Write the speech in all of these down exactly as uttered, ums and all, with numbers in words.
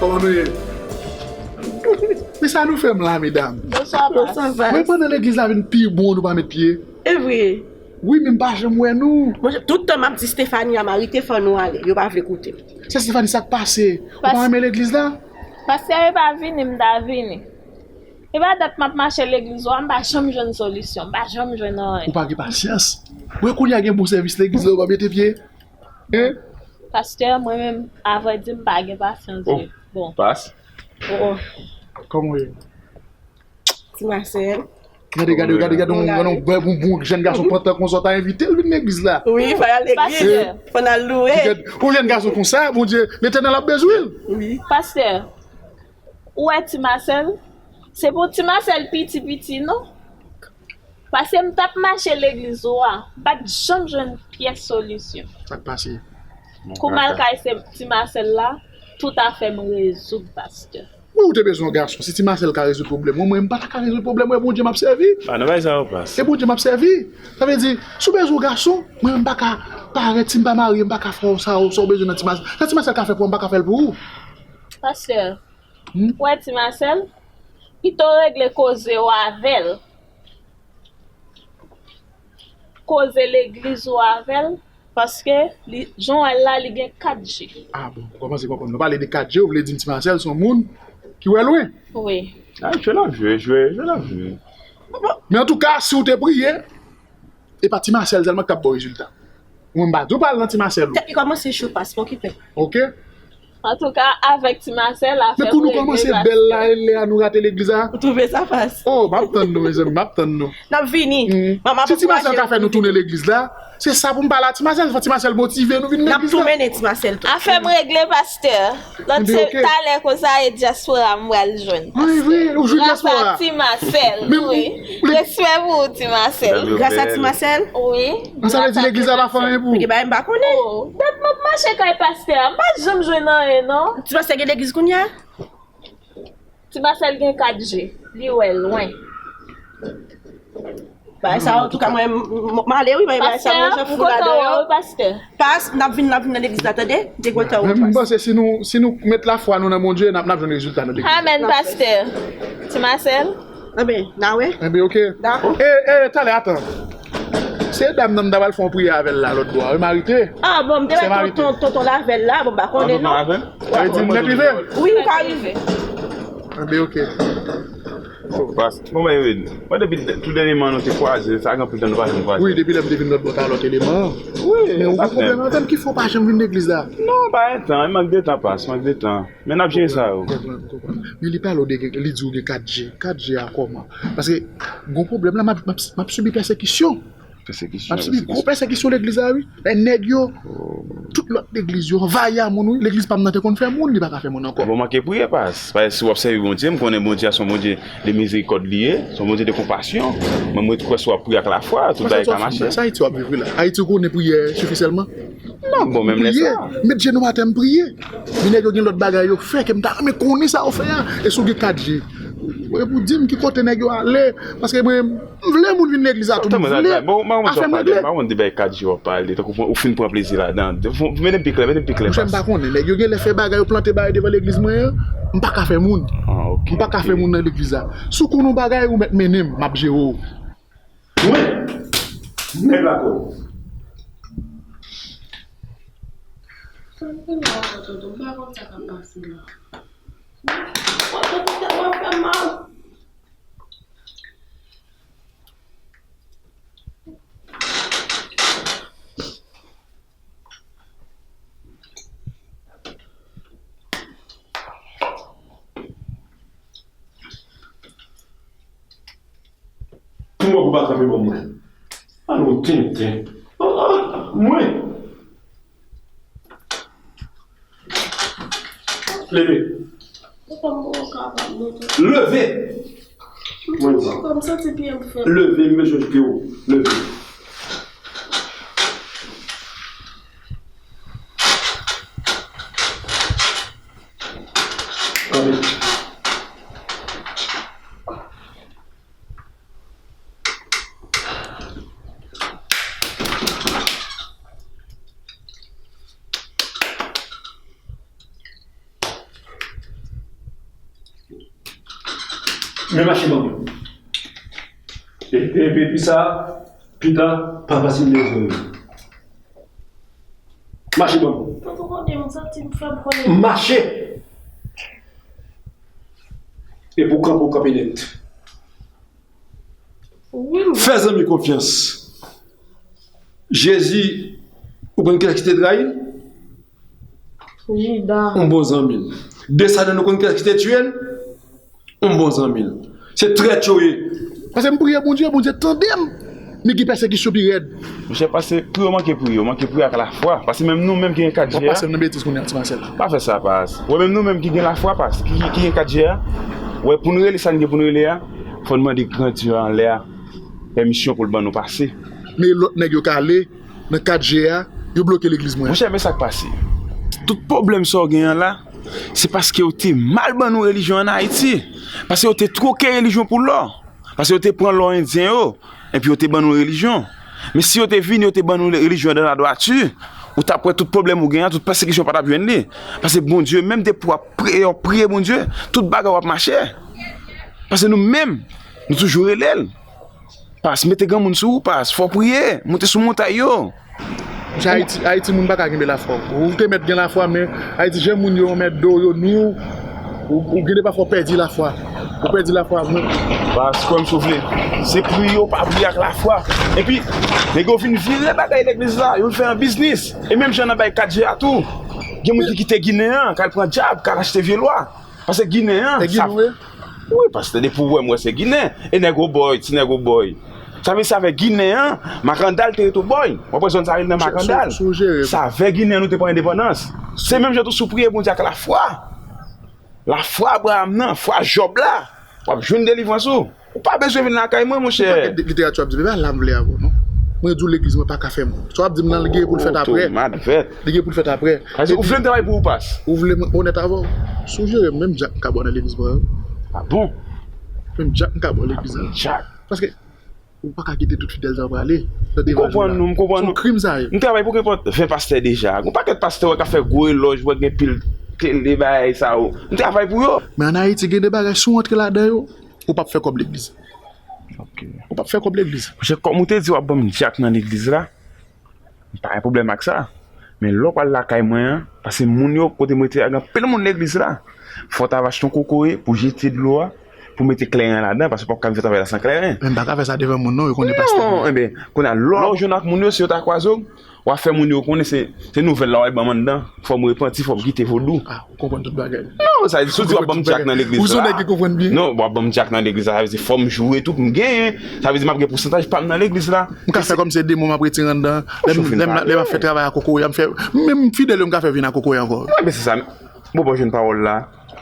Kòman nou ye? Men sa nou fè m la, medam? Bonswa, pas. Bonswa, pas. Mwen pandan legliz la vin pi bon, nou pa met pye. E vre. Wi, men m pa janm wè nou. Mwen, tout tan m ap di Stefani a m arete fò nou ale. Yo pa vle koute m. Sè Stefani, sa k pase? Ou pa renmen legliz la? Pastè, yo pa vini, m ta vini. E pa dat m ap mache legliz ou a, m pa janm jwenn solisyon, m pa janm jwenn anyen. Ou pa gen pasyans. Mwen kounye a gen bon sèvis legliz la, ou pa mete pye. Hein? Pastè, mwen menm, avrèdi, m pa gen pasyans vre. Bon. Pas. Oh, oh. Kòman w ye? Ti Masèl. Gade, gade, gade, gade, yon, yon, yon, yon bon, bon jèn gason pantan konsa, ta envite l vin legliz la. Wi, fò y al legliz. Pastè. Fò n al louwe. Yon jèn gason konsa, Bondye, Letènèl ap bezwen l. Wi. Pastè, ou wè Ti Masèl? Se pou Ti Masèl piti, piti, non. Paske m t ap mache legliz ou a, m pa t janm jwenn pyès solisyon. Sa k pase? Kou m al kay se Ti Masèl la, tout afè m rezoud, pastè. Mwen, ou te bezwen yon gason. Si Ti Masèl ka rezoud pwoblèm mwen, mwen, m pa ta ka rezoud pwoblèm mwen, Bondye m ap sèvi. Pa nan bagay sa yo, pas. E Bondye m ap sèvi. Sa vle di, si w bezwen yon gason, mwen, m pa ka parèt, si m pa marye, m pa ka fè w sa, w, sa w bezwen nan Ti Masèl. Sa Ti Masèl ka fè pou mwen, m pa ka fè l pou ou. Pastè, hmm? Ou wè Ti Masèl, pito regle koze w avè l. Koze legliz ou avè l, paske li, jan w wè l la, li gen kat je. Ah bon, ou kòmanse konprann. Nou pale de kat je, ou vle di m Ti Masèl se yon moun ki wè lwen? Wi. Ah, jwe l ap jwe, jwe, jwe l ap jwe. Men antouka, si w te priye, e pa Ti Masèl sèlman k t ap ba w rezilta. Mwen, m pa di w pa al nan Ti Masèl ou. Tèt li kòmanse cho, pas, pa okipe. Ok. Antouka, avèk Ti Masèl, afè m regle, pastè. Men pou nou kòmanse bèl la, e lè a nou rate legliz la. Ou twouve sa, pas? Oh, m ap tann nou, mezanmi, m ap tann nou. N ap vini. Hmm. Manman, si Ti Masèl ka fè nou tounen legliz la, se sa pou m pale a Ti Masèl, fò Ti Masèl motive nou vin legliz la. N ap tou mennen Ti Masèl tou. Afè m regle, pastè. Lòt se talè konsa e dyaspora m pral jwenn, pastè. Wi, wi, ou jwenn dyaspora. Gras a Ti Masèl, wi. Respè pou ou, Ti Masèl. Gras a Ti Masèl? Wi. Sa vle di legliz la pa fè anyen pou ou? Gen bagay m pa konnen. Oh, dat m ap mache kay pastè a, m pa janm jwenn anyen, non. Ti Masèl gen legliz kounye a? Ti Masèl gen kat je, li wè lwen. Bagay sa, antouka, mwen, m, m, m ale, wi, men bagay sa, mwen, jan fou ladan yo. Pastè, m kontan wè w, pastè. Pas, n ap vin, n ap vin nan legliz la, tande? M te kontan wè w, pas. Men m panse si nou, si nou met lafwa nou nan Bondye, n ap, n ap jwenn rezilta nan legliz la. Amèn, pastè. Ti Masèl. Enben, n a wè. Enben, ok. Dakò. E, e, talè, atan. Se dam nan m ta pral fè yon priyè avè l la lòt bò a, wi, Marite. Ah, bon, m te wè tonton, tonton Lavèl la, bon, m pa konnen non. Sa vle di m mèt rive? Wi, ou ka rive. Enben, ok. Pas, bon, men, mwen, depi tou dènyèman nou te kwaze, sa gen anpil tan nou pa janm kwaze. Wi, depi lè m te vin lòt bò, ta lòt eleman an. Wi, men ou gen pwoblèm avè m, ki fè w pa janm vin legliz la? Non, pa gen tan, mank de tan, pas, mank de tan. Men n ap jere sa yo. M konprann, m konprann. Men li pale w de, li di w gen kat je. Kat je a kòman? Paske gon pwoblèm la, m ap, m ap, m ap sibi pèsekisyon. Pèsekisyon, m ap sibi gwo pèsekisyon legliz la, wi. Lè nèg yo, tout lòt legliz yo anvayi a moun, wi. Legliz pa m nan te konn fè moun, li pa ka fè moun ankò. Bon, manke priye, pas. Paske si w ap sèvi Bondye, m konnen Bondye a se yon Bondye de mizerikòd li ye, se yon Bondye de konpasyon. Mwen, mwen kwè si w ap priye ak lafwa, tout bagay ka mache. Sa Ayiti w ap viv, wi, la. Ayiti, ou konnen priyè sifi sèlman? Non, bon, menm lè sa. Priye, met jenou atè, m priye. Men nèg yo gen lòt bagay yo fè ke m ta renmen konnen sa yo fè a. E si w gen kat je, e pou di m ki kote nèg yo ale, paske mwen, m vle moun vin legliz la tou, m vle afè m regle. M pa konn de bagay kat je w ap pale, tankou ou fin pran plezi ladan. Mete m pi klè, mete m pi klè. Monchè, m pa konnen, nèg yo genlè fè bagay, yo plante bagay devan legliz mwen an, m pa ka fè moun. Ah, ok. M pa ka fè moun nan legliz la. Si w konnen yon bagay, ou mèt mennen m, m ap jere w. Mwen, nèg lakòl. Sa m fè la ankò, tonton? M pa konn sa k ap pase la. Mwen, tonton, tèt mwen fè m mal. Pou mwen, pou pa kanpe ban mwen. Alon tenten. Ah, ah, mwen. Leve. Leve. Mwen pa. Leve, m bezwen jete w. Leve. Kanpe. Men mache ban mwen. E, e, epi sa, pita, pa pase m bezwen. Mache ban mwen. Tonton Kòde, m santi m fèb konnen. Mache! E pou kanpe, w kanpe nèt. Wi, m Fè zanmi konfyans. Jezi, ou konn kilès ki te trayi l? Jida. Yon bon zanmi l. Desann, nou konn kilès ki te tiye l? Yon bon zanmi l. Se trèt yo ye. Paske m priye Bondye, Bondye tande m. Men gen pèsekisyon pi rèd. Monchè, pase, priye, w manke priye, w manke priye ak lafwa. Paske menm nou menm ki gen kat W ap je a, pase m nan betiz kounye a, ti Marcel. Pa fè sa, pas. Wè, menm nou menm ki gen lafwa, pas, ki, ki, ki gen kat je a, wè, pou n rele sa n gen pou n rele a, fò n mande Gran Dye a anlè a pèmisyon pou l ban nou pase. Men lòt nèg yo kale nan kat je a, yo bloke legliz mwen. Monchè, men sa k pase. Tout pwoblèm sa w gen an la, se paske yo te mal ban nou relijyon ann Ayiti. Paske yo te twoke relijyon pou lò. Paske yo te pran lò endyen yo, epi yo te ban nou relijyon. Men si yo te vini, yo te ban nou relijyon dan ladwati, ou t ap wè tout pwoblèm ou gen an, tout pèsekisyon pa t ap jwenn li. Paske Bondye menm depi w ap priye, w ap priye Bondye, tout bagay w ap mache. Paske nou menm, nou toujou rele l. Pas, mete granmoun sou ou, pas. Fò w priye, moute sou montay yo. Ayiti, Ayiti moun pa ka kenbe lafwa. Ou te mèt gen lafwa, men Ayiti, jan moun yo anmède w, yo nwi w, ou, ou gen de pafwa w pèdi lafwa. Ou pèdi lafwa, men Pas, kwè m si w vle. Se priye, w pa priye ak lafwa. Epi, nèg yo vin vire bagay legliz la, yo vin fè an biznis. E menm jan nan bay kat je a tou. Gen moun ki kite Ginen an, k al pran djab, k al achte vye lwa. Paske Ginen an, e Ginen, wi. Wi, pastè, depi w wè m, wè se Ginen. E nèg Obòy, ti nèg Obòy. Sa vle di se avèk Ginen an, Makandal te ret Obòy. W ap wè zòn sa rele nan Makandal. Se avèk Ginen an nou te pran endepandans. Se menm jan tou si w priye Bondye ak lafwa. Lafwa Abraram nan, fwa Jòb la. W ap jwenn delivrans ou. Ou pa bezwen vin lakay mwen, monchè. Gen pakèt literati w ap di, men pa la m vle avè w, non. Mwen di w legliz mwen pa ka fè moun. Sa w ap di m nan, li gen pou l fèt aprè. Li gen pou l fèt aprè. Ou vle m travay pou ou, pas. Ou vle mwen onèt avè w. Si w jere m, menm djak m ka ba w nan legliz mwen, wi. A bon? Menm djak m ka ba w legliz la. Djak. Paske ou pa ka kite tout fidèl sa yo prale. M konprann nou, m konprann nou. Se yon krim sa ye. M travay pou kenpòt ven pastè deja. Gon pakèt pastè wè k ap fè gwo elòj, wè gen pil tele bagay sa yo. M travay pou yo. Men ann Ayiti, gen de bagay, si w antre ladan yo, ou p ap fè kòb legliz. Ok. Ou p ap fè kòb legliz. Monchè, kòm ou te di w ap ban m djak nan legliz la, m pa gen pwoblèm ak sa. Men lè w pral lakay mwen an, paske moun yo, kote m rete a, gen anpil moun legliz la. Fò w ta va achte yon kokoye pou jete dlo a, pou mete kleren ladan, paske w p ap ka vin fè travay la san kleren. Men m pa ka fè sa devan moun non, yo konnen pastè mwen. Non, enben, kounye a, lè w jwenn ak moun yo, si yo ta kwaze w, w a fè moun yo konnen se, se nouvèl la w al ban m anndan. Fò m repanti, fò m kite vodou. Ah, ou konprann tout bagay. Non, sa vle di, si w di w ap ban m djak nan legliz la. Ou se yon nèg ki konprann byen. Non, w ap ban m djak nan legliz la, sa vle di fò m joure tou pou m genyen. Sa vle di m ap gen pousantaj pa m nan legliz la. M ka fè kòmsi se demon m ap retire anndan. Lè m, lè m, lè m ap fè travay a kokoye a, m fè, menm fidèl yo m ka fè vin a kokoye ankò. Enben se sa. Bon, bon, jwenn pawòl la.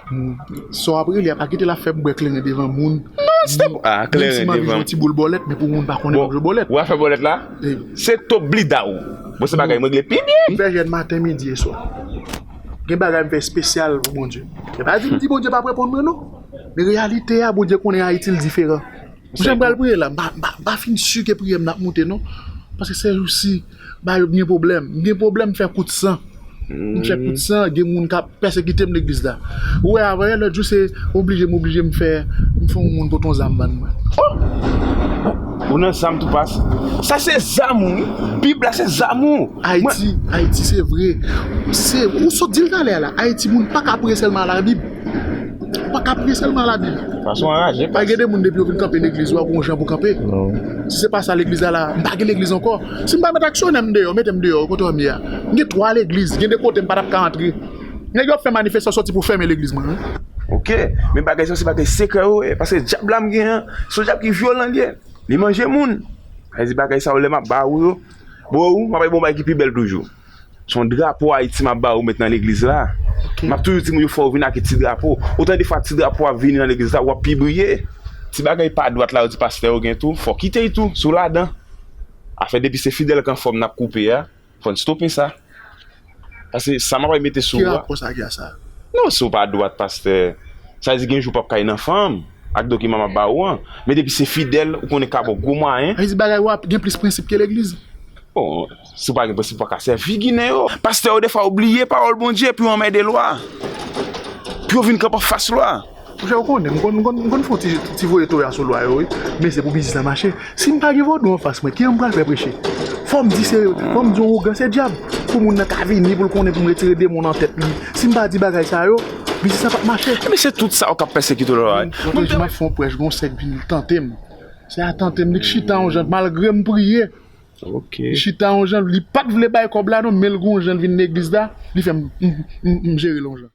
Hmm. Sa w ap rele a, pa kite l ap fè m bwè kleren devan moun. Non, stop. Ah, kleren devan. Menm si m anvi jwe yon ti boul bòlèt, men pou moun pa konnen m ap jwe bòlèt. Ou a fè bòlèt la? Se top blida ou. Bon, se bagay m regle pi byen. M fè jèn maten, midi e swa. Gen bagay m fè espesyal pou Bondye. E pa di m di Bondye p ap reponn mwen non. Men reyalite a, Bondye konnen Ayiti l diferan. Monchè, m pral priye la. M pa, m pa, m pa fin si ke priyè m nan ap moute non. Paske sèjousi, bagay yo gen pwoblèm. M gen pwoblèm, m fè kout san. M fè kout san, gen moun k ap pèsekite m legliz la. Ou wè, avanyè lòt jou, se oblije m oblije m fè, m fè yon moun pote yon zam ban mwen. Oh! Ou nan zam tou, pas. Sa se zam ou, wi. Bib la se zam ou. Ayiti, Ayiti, se vre. Se, ou sot di l talè a la. Ayiti, moun pa ka priye sèlman a Labib. Ou pa ka priye sèlman a Labib. Fason anraje, pas. Pa gen de moun depi yo vin kanpe legliz, w ap gon jan pou kanpe. Non. Si se pa sa legliz la la, m pa gen legliz ankò. Si m pa met aksyonè m deyò, mete m deyò, kote w ye a. M gen twa legliz, gen de kote m pa t ap ka antre. Nèg yo ap fè manifestasyon sòti pou fèmen legliz mwen, wi. Ok, men bagay sa se bagay sekrè yo ye, paske dyab la m gen an, se yon dyab ki vyolan l ye. Li manje moun. Sa vle di bagay sa yo lè m ap ba ou yo, bro, ou, m ap bay bon bagay ki pi bèl toujou. Se yon drapo Ayiti m ap ba ou met nan legliz la. Ok. M ap toujou di moun yo fò yo vin ak ti drapo. Otan de fwa ti drapo a vini nan legliz la, w ap pi briye. Ti bagay pa dwat la yo di pastè yo gen tou, fò kite l tou, si w ladan. Afè depi se fidèl k anfòm n ap koupe a, fò n stope sa. Paske sa m ap mete sou ou a. Ki rapò sa gen a sa? Non, si w pa dwat, pastè, sa vle di gen jou w p ap ka al nan fanm ak dokiman m ap ba ou an. Men depi se fidèl, ou konnen ka ba w gwo mwayen. Sa vle di bagay yo ap gen plis prensip ke legliz. Bon, si w pa gen prensip, w pa ka sèvi Ginen yo. Pastè yo, defwa, yo bliye pawòl Bondye, pou yo anmède lwa. Pou yo vin kanpe anfas lwa. Monchè, ou konnen, m konn, m konn, m konn fè yon ti, ti voye toya sou lwa yo, wi. Men se pou biznis la mache. Si m pa gen vodou anfas mwen, kijan m pral fè preche? Fò m di se, fò m di yon ougan se dyab. Pou moun nan ka vini, pou l konnen, pou m retire demon nan tèt li. Si m pa di bagay sa yo, biznis la p ap mache. Men se tout sa ou k ap pèsekite w la. Lòt jou, m ap fè yon prèch, gon sè k vin tante m. Sè a tante m, li k chita yon jan, malgre m priye. Ok. Li chita yon jan, li pa t vle bay kòb la non, men l gon jan l vin legliz la, li fè m, m, m, m jere l yon jan.